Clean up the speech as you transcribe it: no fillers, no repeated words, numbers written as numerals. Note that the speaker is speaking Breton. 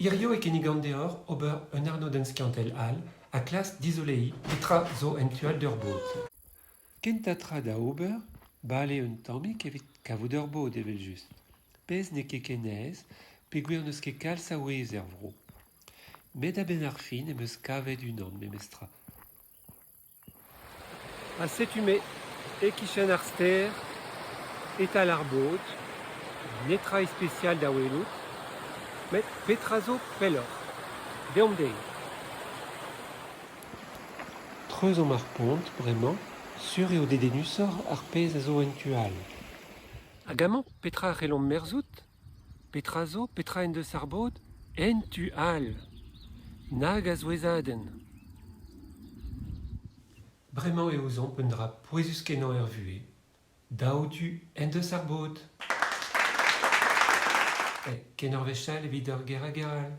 Hiziv e kinnigan deoc'h ober un arnodenn skiantel all ha klask dizoleiñ petra zo en tu all d'ur bod. Kentañ tra da ober, bale un tammig evit kavout ur bod evel-just. Pezh n'eo ket ken aes peogwir n'eus ket kalz a wez er vro. Met a-benn ar fin em eus kavet unan memestra. Ha setu-me e-kichen ar stêr, e-tal ar bod, netra ispisial da welout, met petra zo pelloc'h ? Deomp dezhi. Treuzomp ar pont bremañ, sur eo dedennusoc'h ar pezh a zo en tu all. Hag amañ petra a c'hellomp merzout ? Petra zo, petra en deus ar bod ? En tu all ! Nag a souezhadenn ! Bremañ e ouzomp un dra pouezus-kenañ er vuhez. Daou du en deus ar bod. Ken ur wech all evit ur ger hag all.